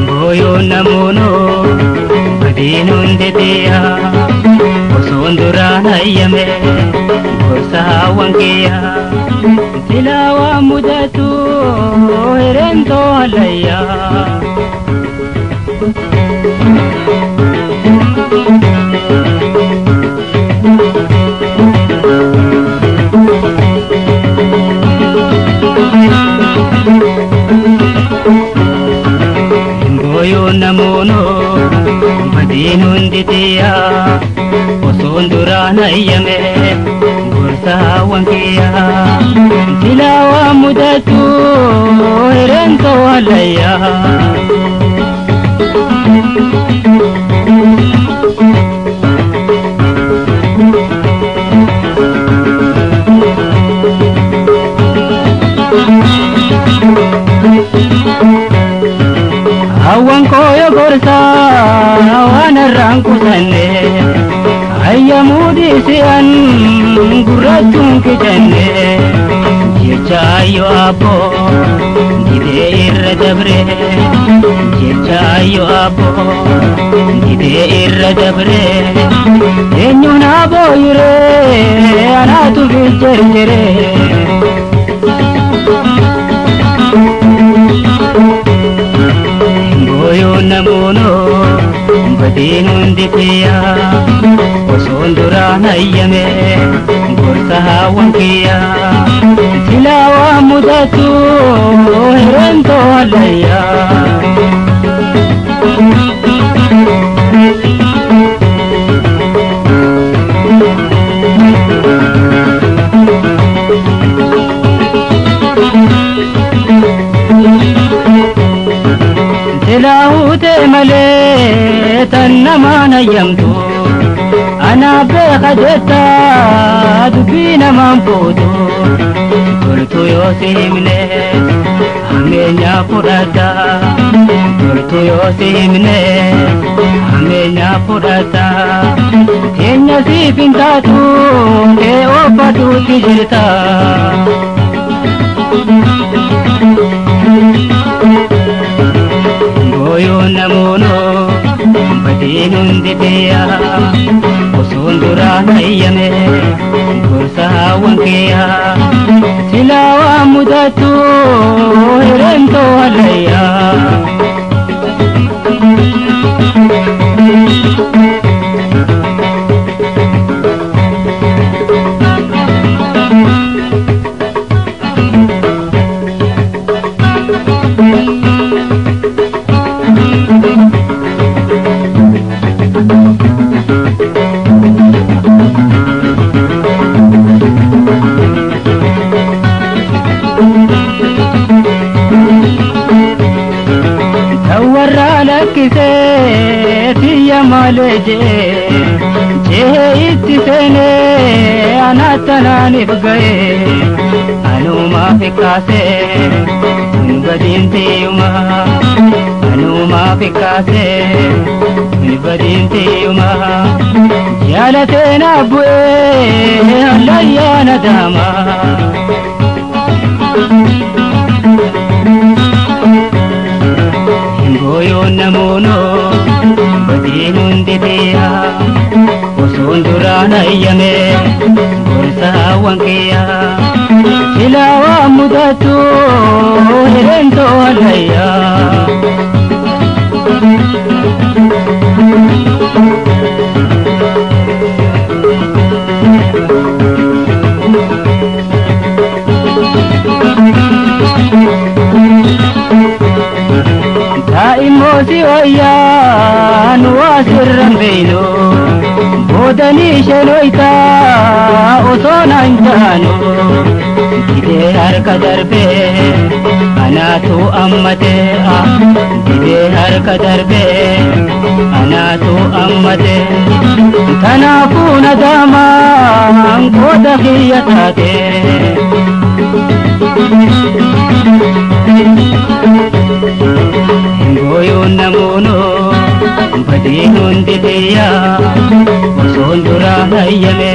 Booyoo namoonoo badiin hundi xiyyaa osoon duraan hayyame gorsa hawwan kiyyaa silaa waan mudatu hireentoo hallayyaa. Booyoo namoonoo badiin hundi xiyyaa osoon duraan hayyame gorsa hawwan kiyyaa silaa waan mudatu hireentoo hallayyaa. Hawwan kooyo gorsaa waan irraan qusanne hayyamuu dhiisi'an gurraachuun kijanne jecha ayyoo abboo didee irra dabre jecha ayyoo abboo didee irra dabre eenyuun abooyiree anaatu fichercheree. Booyoo namoonoo badiin hundi xiyyaa osoon duraan hayyame gorsa hawwan kiyyaa silaa waan mudatu hireentoo hallayyaa. Silaahutee malee tan namaan hayyamtu anaa beeka jetta dubbii namaan fuutu toltu yoo si himne hameenya fudhata toltu yoo si himne hameenya fudhata teenya siif hin taatu tee oofadhuutti jirta. Booyoo namoonoo badiin hundi xiyyaa osoon duraan hayyame gorsa hawwan kiyyaa silaa waan mudatu hireentoo hallayyaa. Warra lakkisee tiyya malee jee jee itti seenee anattanaaniif ga'ee anumaaf kaasee tun badiin tiyyuma anumaaf kaasee tun badiin tiyyuma jaalatee na bu'ee hallayyaa na daama. Booyoo namoonoo badiin hundi xiyyaa osoon duraan hayyame gorsa hawwan kiyyaa silaa waan mudatu hireentoo hallayyaa. Daa'immoo si wayyaa nu waa sirran beeynu boodanii isheen hoytaa osoo naan jaanu didee harka darbee anaatu ammatee didee harka darbee anaatu ammatee tanaafuu nadaamaan qooda kiyya taatee. Booyoo namoonoo badiin hundi xiyyaa osoon duraan hayyame